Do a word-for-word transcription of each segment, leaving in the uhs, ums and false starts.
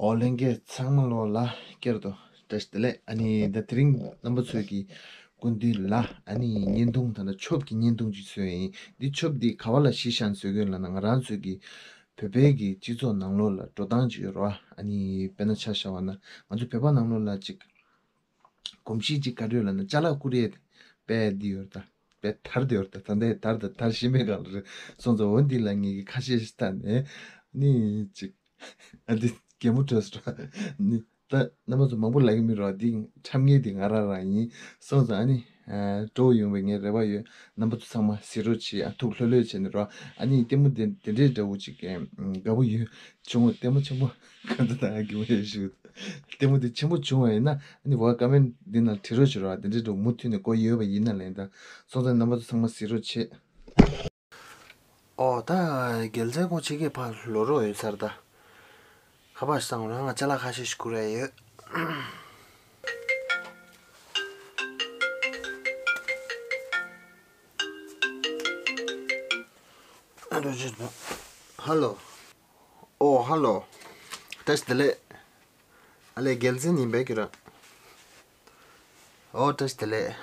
ཨོ་ལྷན་རྒྱས་ཚང་མ་ལོ་ལ་བསྐྱར་དུ་བཀྲ་ཤིས་བདེ་ལེགས། ཨ་ནི་ད་དེ་རིང་རྣམ་པ་ཚོས་ཀྱི་སྐུ་མདུན་ལ་ཨ་ནི་བརྙན་ཐུང་དང་ཆོབ་ཀྱི་བརྙན་ཐུང་ཅིག་བཟོས་ཡིན། འདི་ཆོབ་འདི་ག་བ་ལ་གཞི་བཞག་ནས་བཟོས་ཀྱི་ཡོད་ལབ་ན། ང་རང་ཚོས་ཀྱི་བོད་པའི་གི་སྤྱི་ཚོགས་ནང་ལོགས་ལ་འགྲོ་སྟངས་ཅིག་ཡོད་རེད་བ། ཨ་ནི་དཔེར་ན་ཆ་བཞག་པ་ན་ང་ཚོ་བོད་པ་ནང་ལོགས་ལ་ཅིག་གོམས་གཤིས་ཅིག་ག་རེ་ཡོད་ལབ་ན། ཅ་ལག་བསྐུར་ཡས་དཔེ་འདི་ཡོད་རེད་ད། དཔེ་དར་དེ་ཡོད་རེད་ད། ད་ལྟའི་དར་ད་དར་ཤི་མེད་གང་རེད་སོང་ཙང་། འོ་འདི་ལ་ངེད་ཀྱི་ཁ་ཤས་ཤིག་ད་ནས་ནི་ཅིག་ཨ་འདི་གད་མོ་བྲོས་སོང་ནི། ད་རྣམ་པ་ཚོ་མང་པོ་ལབ་ཀྱི་མི་རོགས། འདི་འཁྲབ་མཁན་དེ་ང་རང་རང་ཡིན་སོང་ཙང་། ཨ་ནི་ཨ་སྤྲོ་བོ་ཡོང་བའི་ངའི་རེ་བ་ཡོད། རྣམ་པ་ཚོ་ཚང་མ་གཟིགས་རོགས་བྱེད། ཨ་ཐུགས་ལྷོད་ལྷོད་བྱས་ནས་རོགས། ཨ་ནི་ལྟད་མོ་དེ་དེ་འདྲའི་འདྲ་བོ་ཅིག་གི་དགའ་པོ་ཡོད་བྱུང་བ། ལྟད་མོ་ཆེན་པོ་ག་འདྲ་དང་ཨ་གི་མོ་ཡོད་ཞུ། ལྟད་མོ་དེ་ཆེན་པོ་བྱུང་བ་ཡིན་ན་ཨ་ནི་བ་ཀ་མེན་འདི་ནང་བྲིས་རོགས་བྱེད་རོགས། དེ་འདྲའི་འདྲ་བོ་མུ་མཐུད་ནས་སྐོར་ཡོད་པ་ཡིན་ན་ལན་ད། སོང་ཙང་རྣམ་པ་ཚོ་ཚང་མ་གཟིགས་རོགས་བྱེད། ཨོ་ད་རྒྱལ་མཚན་ཁོང་ཕྱི་རྒྱལ་ཕར་ལོག་རོགས་ཡོད་ས་རེད་ད། ཁ་པར་བཏང་རོགས། ང་ཅ་ལག་ཁ་ཤས་ཤིག་བསྐུར་ཡ་ཡོད། ཨ་རོ་ཇི་ཧ་ལོ། ཨོ་ཧ་ལོ། བཀྲ་ཤིས་བདེ་ལེགས། ཨ་ལས་རྒྱལ་མཚན་ཡིན་པས་ཁྱོད་རང་། ཨོ་བཀྲ་ཤིས་བདེ་ལེགས།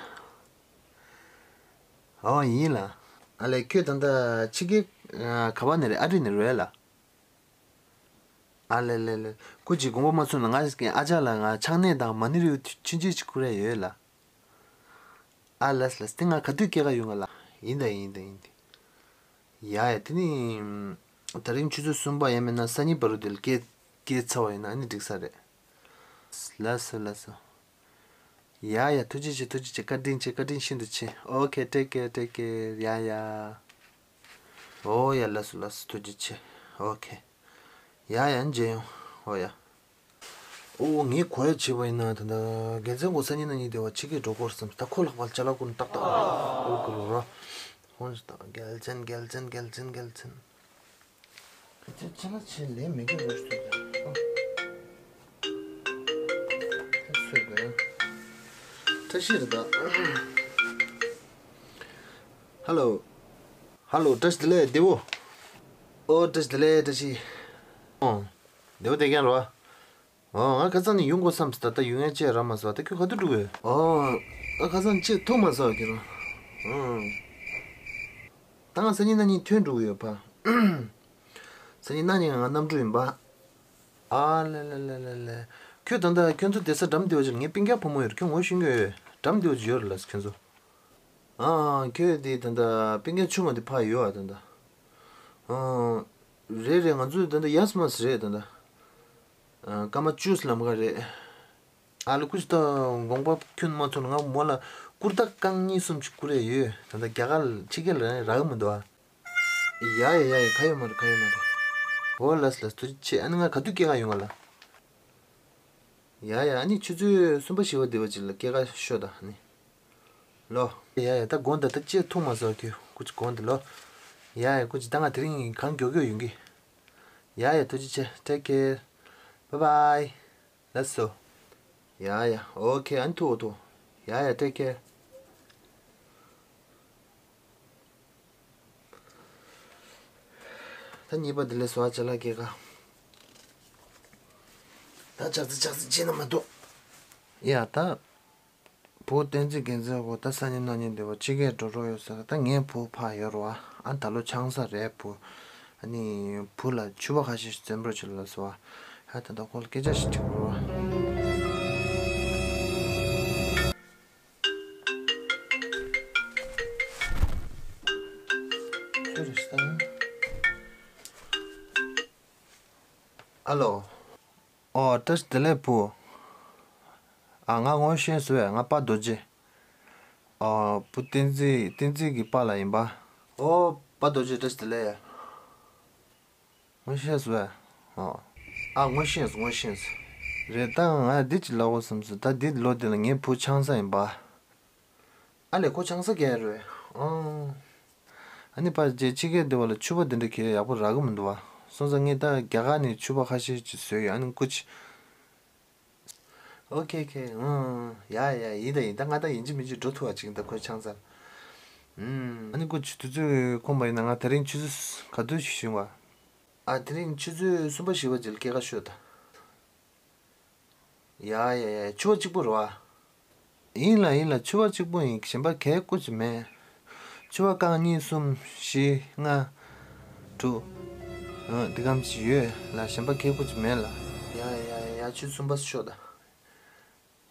ཨོ་ཡིན་ལ། ཨ་ལས་ཁྱོད་ད་ལྟ་ཕྱི་རྒྱལ་ག་པར་ནས་རེད། ཨ་རི་ནས་རེད་ལ། ཨ་ལེ་ལེ་ལེ། སྐུ་མཁྱེན་དགོངས་པ་མ་ཚོམས་ན། ང་ཨ་ཅག་ལ་ང་ཆང་སྣེ་དང་མ་ཎི་རིལ་བུ་ཆུང་ཆུང་ཅིག་བསྐུར་ཡ་ཡོད་ལ། ཨ་ལས་ལས། དེ་ང་ག་དུས་སྐྱེལ་ག་ཡོང་ང་ལ། ཡིན་ད་ཡིན་ད་ཡིན་ད། ཡ་ཡ། དེ་ནི་ད་རིང་ཆུ་ཚོད་གསུམ་པ་ཡང་མིན་ན་སང་ཉིན་བར་དུ་དེ་ལ་སྐྱེལ་སྐྱེལ་ཚར་བ་ཡིན་ན་ཨ་ནི་འགྲིག་ས་རེད། ལགས་སོ་ལགས་སོ། ཡ་ཡ། ཐུགས་རྗེ་ཆེ་ཐུགས་རྗེ་ཆེ། བཀའ་དྲིན་ཆེ་བཀའ་དྲིན་ཤིན་ཏུ་ཆེ། ཨོ་ཁེ། ཊེག་ཀེར་ཊེག་ཀེར། ཡ་ཡ། ཨོ་ཡ། ལགས་སོ་ལགས་སོ། ཐུགས་རྗེ་ཆེ། ཨོ་ཁེ། ཡ་ཡ། མཇལ་ཡོང་། ཨོ་ཡ། ཨོ་ངས་གོ་ཡ་བྱས་པ་ཡིན་ན་ད་ལྟ་རྒྱལ་མཚན་ཁོང་སང་ཉིན་གནངས་ཉིན་དེ་བ་ཕྱི་རྒྱལ་འགྲོ་དགོས་བསམ། ད་ཁོ་ལག་པ་ལ་ཅ་ལག་བསྐུར་ནས་ཏག་ཏག་ཨོ་བསྐུར་རོགས། ཁོང་ཅིག་ད་རྒྱལ་མཚན་རྒྱལ་མཚན་རྒྱལ་མཚན་རྒྱལ་མཚན། ཁ་ཆེ་ཆེ་ལ་ཆེ་ལས་མི་དགོས་རོགས་ཞུ་ད། ཨོ། ད་སུ་དགོས་ཡ། བཀྲ་ཤིས་རེད་ད། ཧ་ལོ། ཧ་ལོ། བཀྲ་ཤིས་བདེ་ལེགས་བདེ་བོ། ཨོ་བཀྲ་ཤིས་བདེ་ལེགས་བཀྲ་ཤིས། ཨོ། བདེ་བོ་བདེ་རྐྱང་རོ། ཨོ་ང་ཁ་སང་ནས་ཡོང་དགོས་བསམ་སོང་། ད་ལྟ་ཡོང་ཡ་ཅིག་རག་མ་སོང་། ད་ཁྱོད་ག་དུས་འགྲོ་གི་ཡོད། ཨོ་ང་ཁ་སང་ཅིག་ཐུག་མ་སོང་ཁྱོད་རང་། ཨོ། ད་ང་སང་ཉིན་གནངས་ཉིན་ཐོན་འགྲོ་གི་ཡོད་པ། སང་ཉིན་གནངས་ཉིན་ང་གནམ་གྲུ་ཡིན་པ། ཨ་ལེ་ལེ་ལེ་ལེ་ལེ། ཁྱོད་ད་ལྟ་ཁྱོད་ཚོ་བསྡད་ས་འགྲམ་དེ་བ་ཅིག་ལ་ངའི་སྤུན་ཀྱག་བུ་མོ་ཡོད་རེད། ཁྱོད་ངོ་ཤེས་ཀྱི་ཡོད། འགྲམ་དེ་བ་ཅིག་ཡོད་རེད་ལ་ཁྱོད་ཚོ། ཨ་ཨ་ཁྱོད་དེ་ད་ལྟ་སྤུན་ཀྱག་ཆུང་མ་དེ་ཕར་ཡོད་ཨ་ད་ལྟ། ཨ་རེད་རེད། ང་ཚོ་ད་ལྟ་ཡས་མས་རེད་ད་ལྟ། ཨ་སྐར་མ་བཅུ་ལམ་ཁ་རེད། ཨ་ལེ་སྐུ་མཁྱེན་ད་དགོངས་པ་ཁྱོན་མ་ཚོམས་ན་ང་མོ་ལ་ཀུར་ཏ་རྐང་གཉིས་གསུམ་ཅིག་བསྐུར་ཡ་ཡོད། ད་ལྟ་རྒྱ་གར་ཕྱི་རྒྱལ་ལ་རག་གི་མི་འདུག་ཨ། ཡ་ཡ་ཡ་ཡ། ག་ཡོད་མ་རེད་ག་ཡོད་མ་རེད། འོ་ལགས་ལགས། ཐུགས་རྗེ་ཆེ། ཨ་ནི་ང་ག་དུས་སྐྱེལ་ག་ཡོང་ང་ལ། ཡ་ཡ། ཨ་ནི་ཆུ་ཚོད་གསུམ་པ་བཞི་པ་དེ་བ་ཅིག་ལ་སྐྱེལ་ག་ཤོག་ད་ཨ་ནི། ལོ། ཡ་ཡ། ད་དགོངས་དག་ད་ཅི་ཐུག་མ་སོང་ཁྱོད་སྐུ་མཁྱེན་དགོངས་དག་ལོ། ཡ་ཡ་སྐུ་མཁྱེན། ད་ང་དེ་རིང་གང་མགྱོགས་མགྱོགས་ཡོང་གི། ཡ་ཡ། ཐུགས་རྗེ་ཆེ། ཊེག་ཀེར། བའི་བའི། ལགས་སོ། ཡ་ཡ། ཨོ་ཁེ། ཨ་ནི་ཐུག་ཐུག་ཡ་ཡ། ཊེག་ཀེར། ད་གཉིས་པ་དེ་ལས་བཟོ་བ་ཅ་ལག་སྐྱེལ་ག། ད་ཅག་ཙི་ཅག་ཙི་བྱེད་ན་མ་གཏོགས། ཡ་ད། བུ་བསྟན་འཛིན་རྒྱལ་མཚན་ཁོ་ད་སང་ཉིན་གནངས་ཉིན་དེ་བ་ཕྱི་རྒྱལ་འགྲོ་འགྲོ་ཡོད་ཟེར། ད་ངའི་བུ་ཕར་ཡོད་རེད་བ། ཨ་ད་ལོ་ཆང་ས་རེད་བུ། ཨ་ནི་བུ་ལ་ཕྱུ་པ་ཁ་ཤས་ཤིག་བཙེམ་རོགས་བྱེད་ལ་སོ། ཧ་ད་ད་ཁོ་ལ་སྐད་ཆ་ཞིག་དྲི་དགོས་རེད་བ། ཁྱོད་རེད་ཤི་ད། ཨ་ལོ། ཨོ་བཀྲ་ཤིས་བདེ་ལེགས་བུ། ཨ་ང་ངོ་ཤེས་སོང་ངས། ང་པ་རྡོ་རྗེ། ཨོ་བུ་བསྟན་འཛིན་བསྟན་འཛིན་གྱི་པཱ་ལགས་ཡིན་པ། ཨོ་པ་རྡོ་རྗེ་བཀྲ་ཤིས་བདེ་ལེགས། ངོ་ཤེས་སོང་ངས། ཨོ། ཨ་ངོ་ཤེས་སོང་ངོ་ཤེས་སོང་། རེད་ད། ང་འདི་ཅིག་ལབ་དགོས་བསམ་སོང་། ད་འདི་ལོ་འདི་ལ་ངའི་བུ་ཆང་ས་ཡིན་པ། ཨ་ལས་ཁོ་ཆང་ས་རྒྱག་རེད། ཨོ། ཨ་ནི་ཕར་རྗེས་ཕྱི་རྒྱལ་དེ་བ་ལ་ཕྱུ་པ་དེ་འདྲ་གྱོན་ཡག་པོ་རག་གི་མི་འདུག་བ། སོང་ཙང་ངས་ད་རྒྱ་གར་ནས་ཕྱུ་པ་ཁ་ཤས་ཅིག་བཟོས་ཡོད། ཨ་ནི་སྐུ་མཁྱེན། ཨོ་ཁེ་ཁེ། ཨང་། ཡ་ཡ། ཡིན་ད་ཡིན་ད། ང་ད་ཡིན་གཅིག་མིན་གཅིག་འགྲོ་ཐུབ་པ་ཅིག་ཡིན་ད་ཁོའི་ཆང་ས། ཨུམ། ཨ་ནི་སྐུ་མཁྱེན་དུས་ཚོད་ཁོམ་པ་ཡིན་ན་ང་དེ་རིང་ཆུ་ཚོད་ག་དུས་ཤིག་ཡོང་བ། ཨ་དེ་རིང་ཆུ་ཚོད་གསུམ་པ་བཞི་པ་ཅིག་ལ་སྐྱེལ་ག་ཤོག་ད། ཡ་ཡ་ཡ། ཕྱུ་པ་གཅིག་པོ་རེད་བ། ཡིན་ལ་ཡིན་ལ། ཕྱུ་པ་གཅིག་པོ་ཡིན། གཞན་པ་གའི་སྐུ་ཅིག་མེད། ཕྱུ་པ་རྐང་གཉིས་གསུམ་བཞི་ལྔ་དྲུག་ཨ། འདི་གམ་ཅིག་ཡོད་ལ། གཞན་པ་གའི་སྐུ་ཅིག་མེད་ལ། ཡ་ཡ་ཡ་ཡ། ཆུ་གསུམ་པ་ཤོག་ད།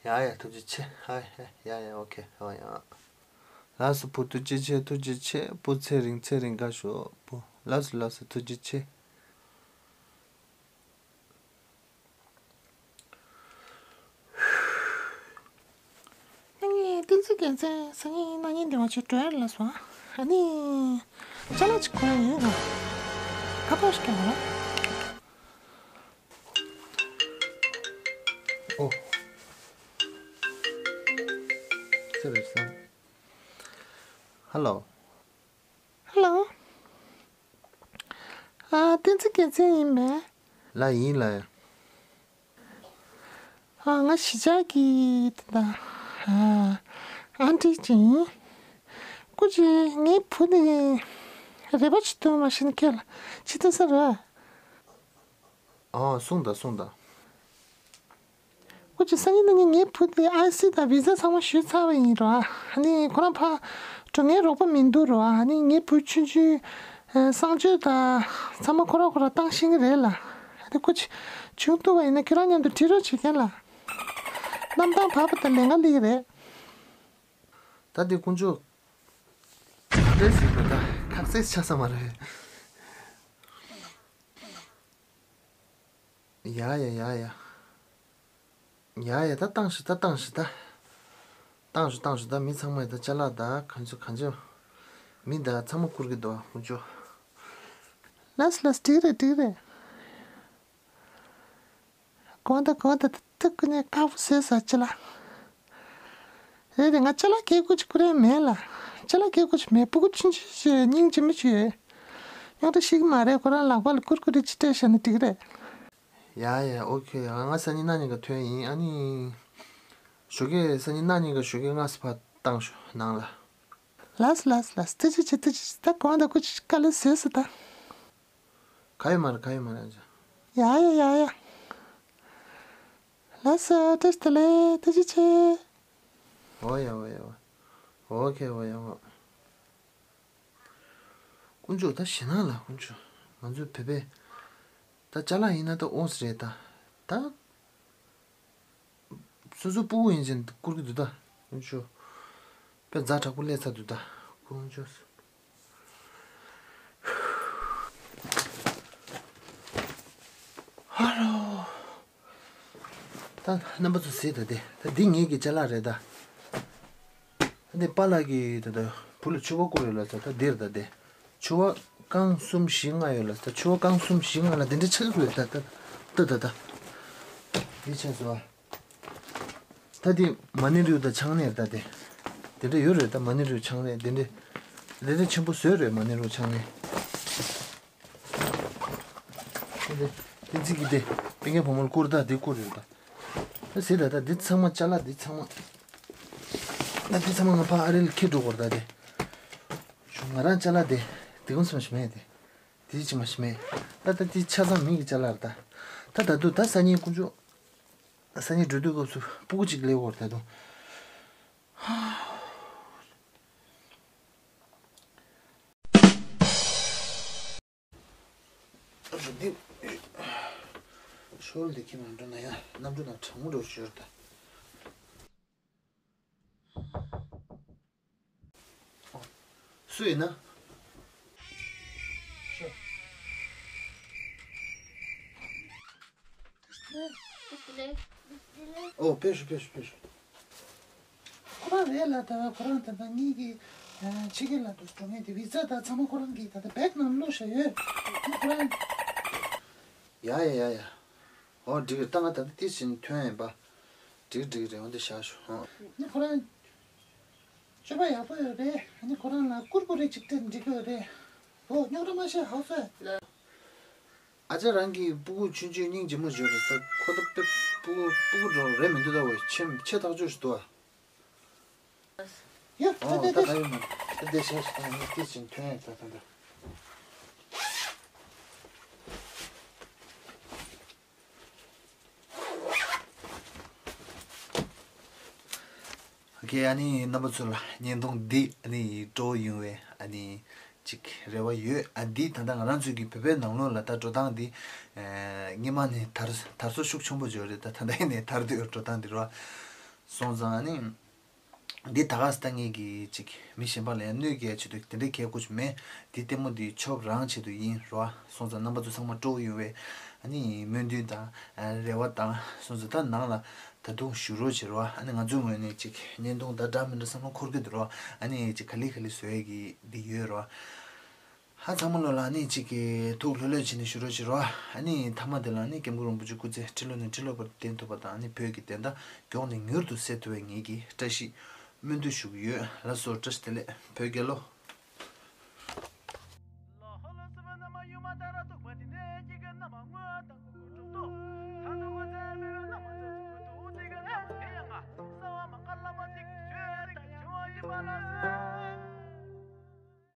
ཡ་ཡ། ཐུགས་རྗེ་ཆེ། ཨ་ཡ་ཡ་ཡ། ཨོ་ཁེ། ཨོ་ཡ། ལགས་སོ་བུ། ཐུགས་རྗེ་ཆེ། ཐུགས་རྗེ་ཆེ་བུ། ཚེ་རིང་ཚེ་རིང་དགའ་ཤོག་བུ། ལགས་སོ་ལགས་སོ། ཐུགས་རྗེ་ཆེ། ཨ་ནི་བསྟན་འཛིན་རྒྱལ་མཚན་སང་ཉིན་གནངས་ཉིན་འདི་བ་ཆེ་འགྲོ་ཡ་ལ་སོང་། ཨ་ནི་ཅ་ལག་ཅིག་གོན་ཡོད་ང་། ཁ་པར་ཞིག་རྒྱག་ལ། ཨོ། ཚེ་རིང་སང་། ཧ་ལོ། ཧ་ལོ། ཨ། བསྟན་འཛིན་རྒྱལ་མཚན་ཡིན་པས། ལགས་ཡིན་ལགས། ཨ། ང་གཞིས་ཆགས་ཀྱི་དེ་དང་ཨ་འདྲེ་ཅིག་ཡིན། སྐུ་མཁྱེན། ངའི་བུ་དེ་རེ་བ་ཅིག་འདུག་མ་གཞི་ནས་ཁྱེད་ལ་ཅིག་ཐུག་ས་རེད། ཨ། གསུངས་དང་གསུངས་དང་། སྐུ་མཁྱེན། སང་ཉིན་གནངས་ཉིན་ངའི་བུ་དེ་ཨའི་སི་དང་བི་ཟ་ཚང་མ་ཞུས་ཚར་བ་ཡིན་རོ། ཨ་ནི་ཁོ་རང་ཕར་འགྲོ་མཁན་རོགས་པ་མི་འདུག་རོ། ཨ་ནི་ངའི་བུ་ཆུང་ཆུང་གསང་སྤྱོད་དང་ཚང་མ་ཁོ་རང་ཁོ་རང་བཏང་ཤེས་ཀྱི་རེད་ལ། ཨ་ནི་སྐུ་མཁྱེན། བྱུང་ཐུབ་པ་ཡིན་ན་ཁྱོད་རང་མཉམ་དུ་ཁྲིད་རོགས་བྱེད་མཁན་ལ། གནམ་ཐང་བབས་པ་དང་ལན་འགའ་སླེབས་ཀྱི་རེད། ད་འདི་དཀོན་མཆོག་ག་འདྲས་ཟེར་དགོས། ད་ཁ་གསལ་ཆགས་ས་མ་རེད། ཡ་ཡ་ཡ་ཡ། ཡ་ཡ། ད་བཏང་ཞིག་ད་བཏང་ཞིག་ད། བཏང་ཞིག་བཏང་ཞིག་ད། མི་ཚང་མས་ད་ཅ་ལག་ད་གང་ཚོད་གང་ཚོད། མི་ད་ཚང་མ་བསྐུར་གི་འདུག་ཨ། དཀོན་མཆོག་ལགས་ལགས། འགྲིག་རེད་འགྲིག་རེད། དགོངས་དག་དགོངས་དག། ཐུགས་ཀྱི་ནས་ཁག་པོ་བཟོས་ས་ཅི་ལ། རེད་རེད། ང་ཅ་ལག་གས་སྐུ་ཅིག་བསྐུར་ཡ་མེད་ལ། ཅ་ལག་གས་སྐུ་ཅིག་མེད། སྤུ་གུ་ཆུང་ཆུང་ཞིག་སྙིང་རྗེ་མོ་ཅིག་ཡོད། རྙོག་དྲ་ཤེས་ཀྱི་མ་རེད། ཁོ་རང་ལག་པ་ལ་བསྐུར་བསྐུར་རེ་ཅིག་སྤྲད་བཞག་ན་འགྲིག་རེད། ཡ་ཡ། ཨོ་ཁེ། ང་སང་ཉིན་གནངས་ཉིན་ཀ་ཐོན་ཡིན། ཨ་ནི་ཞོགས་ཀས་སང་ཉིན་གནངས་ཉིན་ཀ་ཞོགས་ཀས་སྔ་ས་ཕར་བཏང་ཤོག་ནང་ལ། ལགས་ལགས་ལགས། ཐུགས་རྗེ་ཆེ་ཐུགས་རྗེ་ཆེ། ད་གོང་དང་སྐུ་ཅིག་དཀའ་ལས་བཟོས་སོང་ད། ག་ཡོད་མ་རེད། ག་ཡོད་མ་རེད། ཡ་ཡ་ཡ་ཡ། ལགས་སོ། བཀྲ་ཤིས་བདེ་ལེགས། ཐུགས་རྗེ་ཆེ། འོ་ཡ་འོ་ཡ་འོ། ཨོ་ཁེ། འོ་ཡ་འོ། དཀོན་མཆོག་ད་ཞེད་སྣང་ལ། དཀོན་མཆོག་ང་ཚོའི་བོད་པའི་ད་ཅ་ལག་ཡིན་ན་ད་ཨོ་ཙི་རེད་ད། ད། སོ་སོ་སྤུ་གུ་ཡིན་ཅིང་བསྐུར་གི་འདུག་ད། དཀོན་མཆོག་དཔེ་ཛ་དྲག་པོ་སླེབས་ཚར་འདུག་ད། དཀོན་མཆོག་ཧ་ལོ། ད་རྣམ་པ་ཚོ་གཟིགས་ད། དེ་ད་འདི་ངེད་ཀྱི་ཅ་ལག་རེད་ད། ད་འདི་པཱ་ལགས་ཀྱིས་ད་ད་བུ་ལ་ཕྱུ་པ་བསྐུར་ཡོད་ལ་ད། ད་འདིར་ད་དེ། ཕྱུ་པ་རྐང་གསུམ་བཞི་ལྔ་ཡོད་ལ་ད། ཕྱུ་པ་རྐང་གསུམ་བཞི་ལྔ་ལ་དེ་འདྲ་ཆགས་ཀྱི་རེད་ད། ད་ད་ད་ད། འདི་ཆགས་སོང་ཨ། ད་འདི་མ་ཎི་རུ་དང་ཕྱག་ནས་ད་དེ། དེ་འདྲ་ཡོད་རེད་ད། མ་ཎི་རུ་ཕྱག་ནས་དེ་འདྲ། དེ་འདྲ་ཆེན་པོ་བཟོས་རེད། མ་ཎི་རུ་ཕྱག་ནས། དེ་འདྲ་བསྟན་འཛིན་གྱིས་དེ་པེ་ཀན་བུ་མོ་ལ་བསྐུར་ད། དེ་བསྐུར་རེད་ད། ད་ཟེར་ད། ད་འདི་ཚང་མ་ཅ་ལག་འདི་ཚང་མ། ད་འདི་ཚང་མ་ང་ཕ་ཨ་རི་ལ་འཁྱེར་འགྲོ་དགོས་རེད་ད་དེ། ང་རང་ཅ་ལག་དེ་དེ་གུང་སེམས་ཞིག་མེད་དེ། དེ་ཅི་མ་ཞིག་མེད། ད་ད་དེ་ཆ་ཚང་མི་གི་ཅ་ལག་རེད་ད། ད་ད་དུང་ད་སང་ཉིན་དཀོན་མཆོག་སང་ཉིན་འགྲོ་དུས་སྐབས་སུ་སྤུ་གུ་གཅིག་སླེབས་ཡོད་རེད་ད་དུང་། རུ་འདི་ཤོར་འདི་ཁྱེད་མ་འགྲོ་ན་ཡང་གནམ་གྲུ་ནང་གྲང་མོ་འགྲོ་ཤོར་ད། སུ་ཡིན་ན། ཨོ་ཕེབས་ཤོག་ཕེབས་ཤོག་ཕེབས་ཤོག་ཁོ་རང་རེད་ལ། ད་ཁོ་རང་ད་ལྟ་ངེད་ཀྱི་ཕྱི་རྒྱལ་ལ་འགྲོ་འགྲོ་མཁན་དེ་བི་ཛ་དང་ཚང་མ་ཁོ་རང་གིས་ད་ལྟ་བེག་ནང་བླུགས་བཞག་ཡོད། ཁོ་རང་། ཡ་ཡ་ཡ་ཡ། ཨོ་འགྲིག་རེད། ད་ང་ད་ལྟ་ཏིས་ཕྱིན་ཐོན་ཡིན་པ། འགྲིག་འགྲིག་རེད། འོ་འདི་བཞག་ཤོག་ཨོ། ནི་ཁོ་རང་སྤྱོད་པ་ཡག་པོ་ཡོད་རེད། ནི་ཁོ་རང་ལ་བསྐུར་དགོས་རེད། ཅིག་སྤྲད་འགྲིག་གི་ཡོད་རེད། ཨོ་རྙོག་དྲ་མ་བཤད། ཧའོ་སོ། ཨ་ཅག་རང་གི་སྤུ་གུ་ཆུང་ཆུང་སྙིང་རྗེ་མོ་ཞིག་རེད་ཟེར། ཁོ་ད་དཔེ་སྤུ་གུ་སྤུ་གུ་འདྲ་རེད་མི་འདུག་ད། འོ་ཆེ་ཆེ་ཐག་ཆོད་ཞིག་འདུག་ཨ། ཡོ། ཨོ་ད་ད་ད་ཡོད་མ་རེད། ད་དེ་ཤ་ཞིག་དང་ནི་དེ་བཞིན་ཐོན་ཡ་ད་ད་ད། གི་ཨ་ནི་རྣམ་པ་ཚོ་ལ་བརྙན་ཐུང་འདི་ཨ་ནི་སྤྲོ་ཡོང་བའི་ཨ་ནི་ཅིག་རེ་བ་ཡོད། ཨ་འདི་ད་ལྟ་ང་རང་ཚོའི་གི་བོད་པའི་ནང་ལོགས་ལ་ད་འགྲོ་སྟངས་འདི་ཨ་སྔོན་མ་ནས་དར་དར་སོ་ཤུགས་ཆེན་པོ་ཡོད་རེད། ད་ད་ལྟ་ཡིན་ནས་དར་དུ་ཡོད་འགྲོ་སྟངས་འདི་རོ། སོང་ཙང་ཨ་ནི་འདི་ད་ག་ས་ད་ངེད་ཀྱི་ཅིག་མི་གཞན་པ་ལ་ཡང་གནོད་སྐྱེལ་ཆེད་དུ་དེ་འདྲའི་གལ་དགོས་ཀྱི་མེད། འདི་ལྟད་མོ་འདི་ཆོབ་རང་ཆེད་དུ་ཡིན་རོ། སོང་ཙང་རྣམ་པ་ཚོ་ཚང་མ་སྤྲོ་བོ་ཡོང་བའི་ཨ་ནི་སྨོན་འདུན་དང་རེ་བ་དང་། སོང་ཙང་ད་ནང་ལ་ད་དུང་བཞུགས་རོགས་བྱེད་རོགས། ཨ་ནི་ང་ཚོའི་ངོས་ནས་ཅིག་བརྙན་ཐུང་ད་འདྲ་མི་འདྲ་བསམ་བློ་འཁོར་གྱི་འདུག་རོགས། ཨ་ནི་ཅིག་ག་ལེ་ག་ལེ་བཟོ་ཡས་ཀྱི་འདི་ཡོད་རོགས། ཧ། ཚང་མ་ལོ་ལ་ཨ་ནི་ཅིག་གི་ཐུགས་ལྷོད་ལྷོད་བྱས་ནས་བཞུགས་རོགས་བྱེད་རོགས། ཨ་ནི་མཐའ་མ་དེ་ལ་ཨ་ནི་སྐྱབས་མགོན་རིན་པོ་ཆེ་སྐུ་ཚེ་ཁྲི་ལོ་ནས་ཁྲི་ལོ་བར་བརྟན་ཐུབ་པ་དང་། ཨ་ནི་བོད་ཀྱི་བདེན་མཐའ་མགྱོགས་ནས་མྱུར་དུ་གསལ་ཐུབ་པའི་ངེད་ཀྱིས་བཀྲ་ཤིས་སྨོན་འདུན་ཞུ་གི་ཡོད། ལགས་སོ། བཀྲ་ཤིས་བདེ་ལེགས། བོད་རྒྱལ་ལོ།